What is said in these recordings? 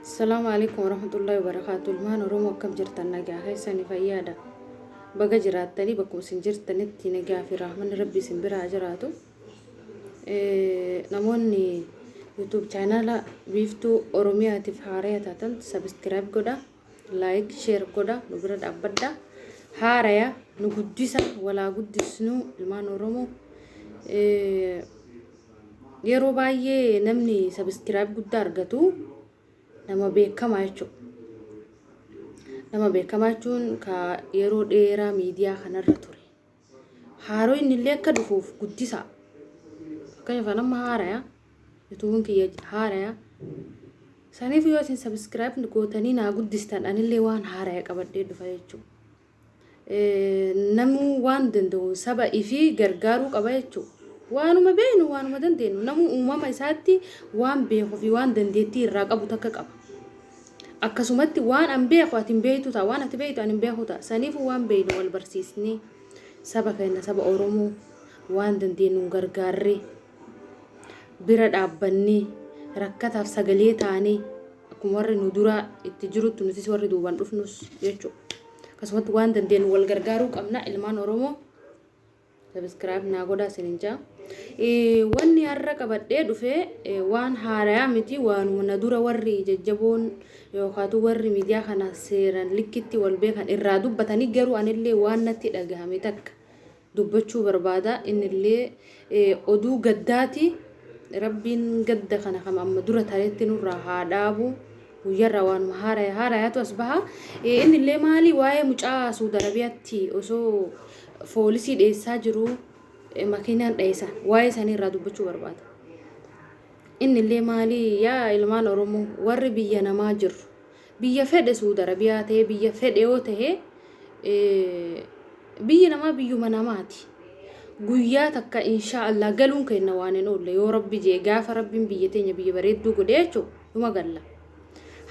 Assalaamu alaikum warahmatullahi wabarakaatu. Ilmaan Oromoo akkam jirtan nagaa keessanii fayyaadha. Baga jiraattanii bakkuma isin jirtanitti nagaa fi rahmanni rabbi isin biraa jiraatu. Namoonni YouTube chaanaala Biiftuu Oromiyaatiif haaraya taatan sabiskiraayib godha, laayik, sheer godha, nu bira dhaabbadha. Haaraya nu guddisa, walaa guddisnu ilmaan Oromoo. Yeroo baay'ee namni sabiskiraayib guddaa argatu nama beekamaa jechuudha. Nama beekamaa jechuun ka yeroo dheeraa miidiyaa kanarra ture. Haaroo inni illee akka dhufuuf guddisaa. Fakkeenyaaf nama haaraya yuutuubiin kiyya haaraya. Saniif yoo isin sabiskiraayib gootanii naa guddistan anillee waan haaraya qabadhee dhufa jechuudha. Namuu waan danda'u saba ifii gargaaruu qaba jechuudha. Waanuma beeknu waanuma dandeenyu namuu uumama isaatti waan beekuu fi waan dandeettii irraa qabu takka qaba. Akkasumatti waan an beeku ati hin beektu ta'a waan ati beektu an hin beeku ta'a. Saniifuu waan beeknu wal barsiisnee saba keenya saba Oromoo waan dandeenyuun gargaarree bira dhaabbannee rakkataaf sagalee taanee akkuma warri nu duraa itti jirutti nutis warri duubaan dhufnus jechuudha. Akkasumatti waan dandeenyu wal gargaaruu qabna ilmaan Oromoo. Sabiskiraayib naa godhaa isinin jaa. Wanni har'a qabadhee dhufe waan haarayaa miti waanuma na dura warri jajjaboon yookaatu warri miidiyaa kana seeran likkitti wal beekan irraa dubbatanii garuu anillee waan natti dhagahame takka dubbachuu barbaada. Innillee oduu gaddaati. Rabbiin gadda kana kan amma dura tareetti nurraa haa dhaabu. Guyyarraa waanuma haaraya haarayaatu as baha. Innillee maali waa'ee mucaa Suudi Arabiyaatti osoo foolisii dheessaa jiru makiinaan dheessan waa'ee sanii irraa dubbachuu barbaada. Innillee maali yaa ilmaan Oromoo warri biyya namaa jirru biyya fedhe Suudi Arabiyaa ta'e biyya fedhe yoo ta'e biyyi namaa biyyuma namaati. Guyyaa takka inshaa Allah galuun keenya waan hin oolle yoo rabbi jee gaafa rabbiin biyya teenya biyya bareedduu godhe jechuun numa galla.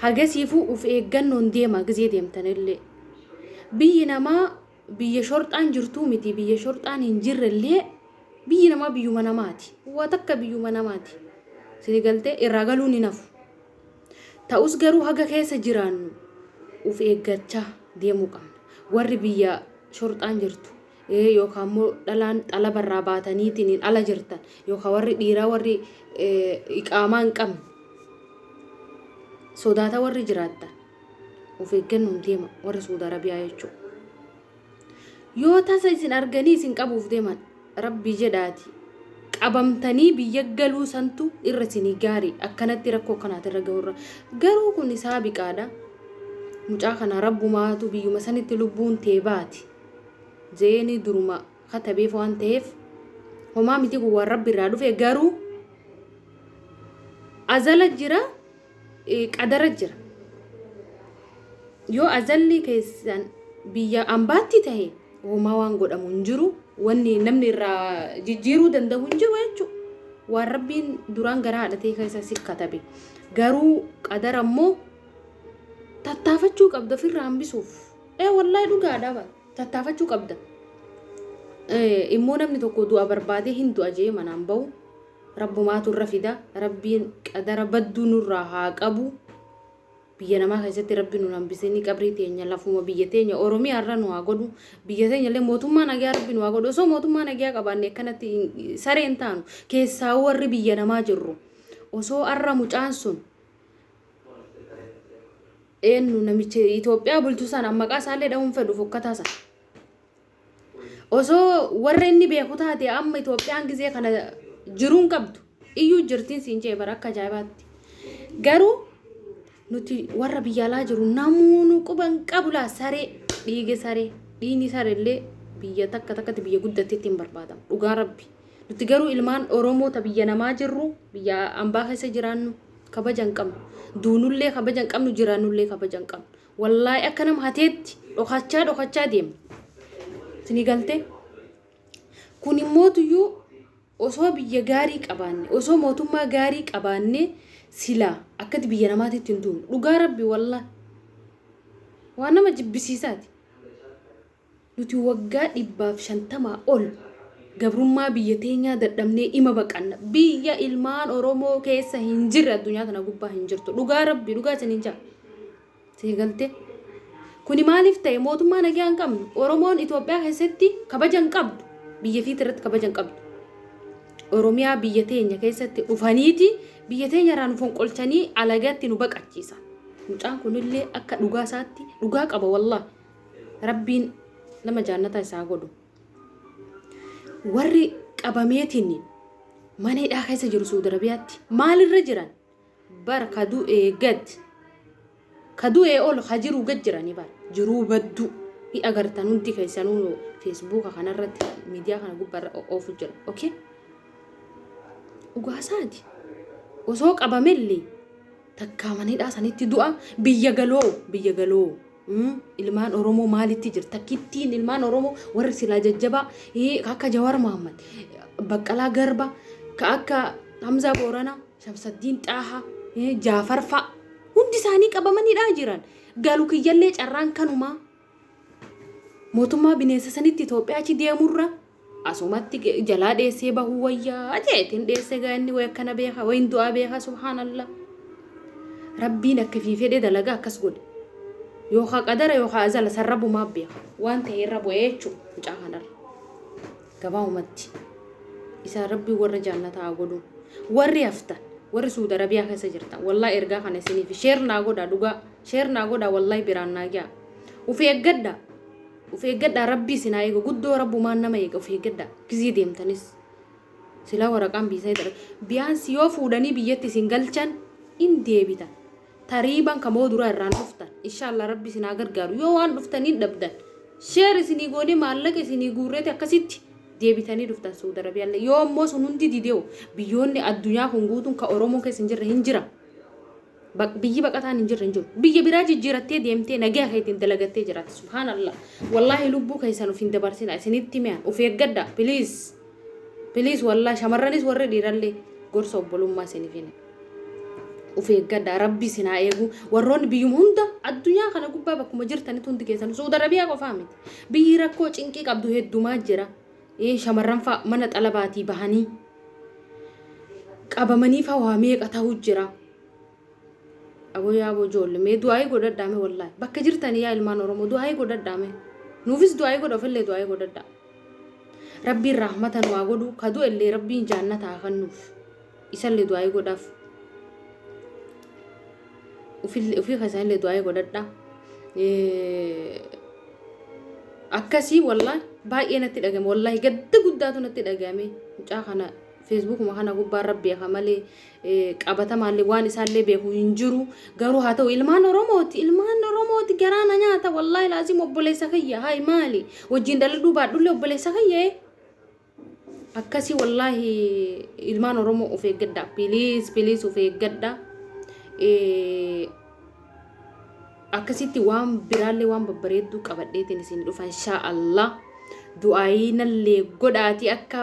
Hagasiifuu uf eeggannoon deema gizee deemtanillee. Biyyi namaa biyya shorxaan jirtuu miti biyya shorxaan hin jirrellee biyyi namaa biyyuma namaati. Waa takka biyyuma namaati. Sini galtee irraa galuun hin hafu. Ta'us garuu haga keessa jiraannu uf eeggachaa deemuu qabna. Warri biyya shorxaan jirtu yookaan immoo dhalaan xalabarraa baataniitiin ala jirtan yookaan warri dhiiraa warri iqaamaa hin qabne sodaata warri jiraattan of eeggannoon deema warri Suudi Arabiyaa jechuudha. Yoo tasa isin arganii isin qabuuf deeman rabbii jedhaati qabamtanii biyya galuu santu irra isinii gaarii akkanatti rakkoo akkanaati irra gahurra garuu kun isaa biqaadha. Mucaa kana rabbumaatu biyyuma sanitti lubbuun tee baati. Zeeni duruma katabeef waan ta'eef homaa miti kun waan rabbi irraa dhufe garuu azala jira qadara jira. Yoo azalli keessan biyya ambaatti tahe homaa waan godhamu hin jiru wanni namni irraa jijjiiruu danda'u hin jiru jechuudha. Waan rabbiin duraan garaa haadhatee keessa si katabe garuu qadara immoo tattaafachuu qabda ofirraa hambisuuf. Ee wallaahi dhugaadha bara tattaafachuu qabda. Immoo namni tokko du'a barbaadee hin du'a jee manaan bahu rabbumaatu irra fida rabbiin qadara badduu nurraa haa qabu. Biyya namaa keessatti rabbi nu hambisini qabrii teenya lafuma biyya teenya Oromiyaa irra nu haa godhu biyya teenya illee mootummaa nagaa rabbi nu haa godhu osoo mootummaa nagaa qabaanne akkanatti sareen taanu keessaa warri biyya namaa jirru osoo arra mucaan sun eenyu namicha Itoophiyaa bulchu sana maqaa isaallee dha'uun fedhu fokkataa sana. Osoo warra inni beeku taate amma Itoophiyaan gizee kana jiruun qabdu iyyuu jirtiin siin jee bara akka ajaa'ibaatti. Garuu nuti warra biyya alaa jiru namoonni quban qabu laa saree dhiige saree dhiigni saree illee biyya takka takkatti biyya guddatteetti hin barbaadamu dhugaa rabbi. Nuti garuu ilmaan Oromoo ta biyya namaa jirru biyya ambaa keessa jiraannu kabaja hin qabnu. Duunullee kabaja hin qabnu jiraannullee kabaja hin qabnu. Wallaahi akka nama hateetti dhokachaa dhokachaa deemna. Isinii galtee? Kun immootuyyuu osoo biyya gaarii qabaanne osoo mootummaa gaarii qabaanne silaa akkatti biyya namaatitti hin duunu. Dhugaa rabbi wallaahi. Waan nama jibbisiisaati. Nuti waggaa 150 ol Gabrummaa biyya teenyaa dadhabnee ima baqanna. Biyya ilmaan Oromoo keessa hin jirre addunyaa tana gubbaa hin jirtu. Dhugaa Rabbi dhugaa isiniin ja'a. Sii galtee? Kuni maaliif ta'e? Mootummaa nagaa hin qabnu. Oromoon Itoophiyaa keessatti kabaja hin qabdu. Biyya fiiti irratti kabaja hin qabdu. Oromiyaa biyya teenya keessatti dhufaniiti biyya teenya irraa nu fonqolchanii alagaatti nu baqachiisan. Mucaan kunillee akka dhugaa isaatti dhugaa qaba wallah. Rabbiin nama jaannataa isaa godhu. Warri qabameetiin mana hidhaa keessa jiru Saudi Arabiyaatti maalirra jiran? Bar ka du'ee gad ka du'ee ol ka jiruu gad jiranii bar jiruu badduu hi agartan hundi keessanuu feesbuuka kanarratti miidiyaa kana gubbaarra oofu jira okay dhugaasaati osoo qabamellee takkaa mana hidhaa sanitti du'a biyya galoo biyya galoo Ilmaan Oromoo maalitti jira? Takkittiin ilmaan Oromoo warri silaa jajjabaa akka Jawaar Mohammad, Baqqalaa Garba, ka akka Hamzaa Booranaa, Shamsaddiin Xaahaa, Jaafar fa'a hundi isaanii qabamaniidhaa jiran. Galu kiyyallee carraan kanumaa. Mootummaa bineensa sanitti Itoophiyaa achi deemurra asumatti jalaa dheessee bahuu wayyaa jeetiin dheesse gaa inni way akkana beeka wayin du'aa beeka subhaanallah. Rabbiin akka fi fedhe dalagaa akkas godhe. Yookaan qadara yookaan azala san rabbumaa beeka waan ta'e irra bu'ee jechuudha mucaa kanarra. Gabaabumatti isaan rabbiin warra jaannataa haa godhu. Warri haftan warri Suudi Arabiyaa keessa jirtan wallahi ergaa kana isiniif sheer naa godhaa dhugaa sheer naa godhaa wallahi biraan naa ga'a. Uf eeggadhaa. Uf eeggadhaa rabbii isin haa eegu guddoo rabbumaan nama eega uf eeggadhaa gizii deemtanis silaa waraqaan biisaa jedha biyaansi yoo fuudhanii biyyatti isin galchan in deebitan tariiban kamoo duraa irraan dhuftan inshaallah rabbi isin haa gargaaru yoo waan dhuftaniin dhabdan sheer isinii goonee maallaqa isinii guurreeti akkasitti deebitanii dhuftan Saudi Arabiyaallee yoo ammoo sun hundi dideewu biyyoonni addunyaa kun guutuun ka Oromoo keessa hin jirre hin jira. Biyyi baqataan hin jirre hin jiru. Biyya biraa jijjiirattee deemtee nagaa keetiin dalagattee jiraatta. Subhaanallah. Wallaahi lubbuu keessan of hin dabarsina. Isinitti mi'an. Of eeggadha. Please. Please wallaahi shamarranis warri dhiirallee gorsa obbolummaa isiniif hin. Of eeggadha. Rabbi isin haa eegu. Warroonni biyyuma hunda addunyaa kana gubbaa bakkuma jirtanitti hundi keessan Suudi Arabiyaa qofaa miti. Biyyi rakkoo cinqii qabdu heddumaa jira. Shamarran fa'a mana xalabaatii bahanii qabamanii fa'a waa meeqa ta'u jira. Aboo yaa aboo ijoolle mee du'aayii godhadhaa mee wallaahi bakka jirtanii yaa ilmaan Oromoo du'aayii godhadhaa mee nuufis du'aayii godha ofillee du'aayii godhadhaa. Rabbiin rahmata nu haa godhu ka du'e illee rabbiin jaannata haa kennuuf isallee du'aayii godhaaf. Ofii keessanillee du'aayii godhadhaa. Akkasii wallaahi baay'ee natti dhagame wallaahi gadda guddaatu natti dhagame mucaa kana feesbuukuma kana gubbaarra beeka malee qabatamaallee waan isaallee beeku hin jiru garuu haa ta'u ilmaan Oromooti ilmaan Oromooti garaa na nyaata wallaahi laazim obboleessa kiyya hayi maali wajjin dhaladhuu baadhullee obboleessa kiyya akkasii wallaahi ilmaan Oromoo of eeggadha piliis piliis of eeggadha akkasitti waan biraallee waan babbareedduu qabadheetiin isin dhufa inshaa Allah du'aayii nallee godhaati akka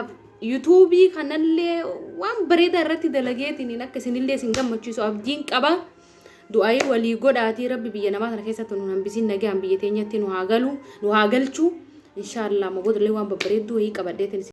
yuutuubii kanallee waan bareedaa irratti dalageetiin akka isinillee isin gammachiisu abdiin qaba. Du'aayii walii godhaatii rabbi biyya namaa kana keessatti nu hambisiin nagaan biyya teenyatti nu haa galu nu haa galchu inshaa Allah amma boodallee waan babbareedduu wayii qabadheetiin isin.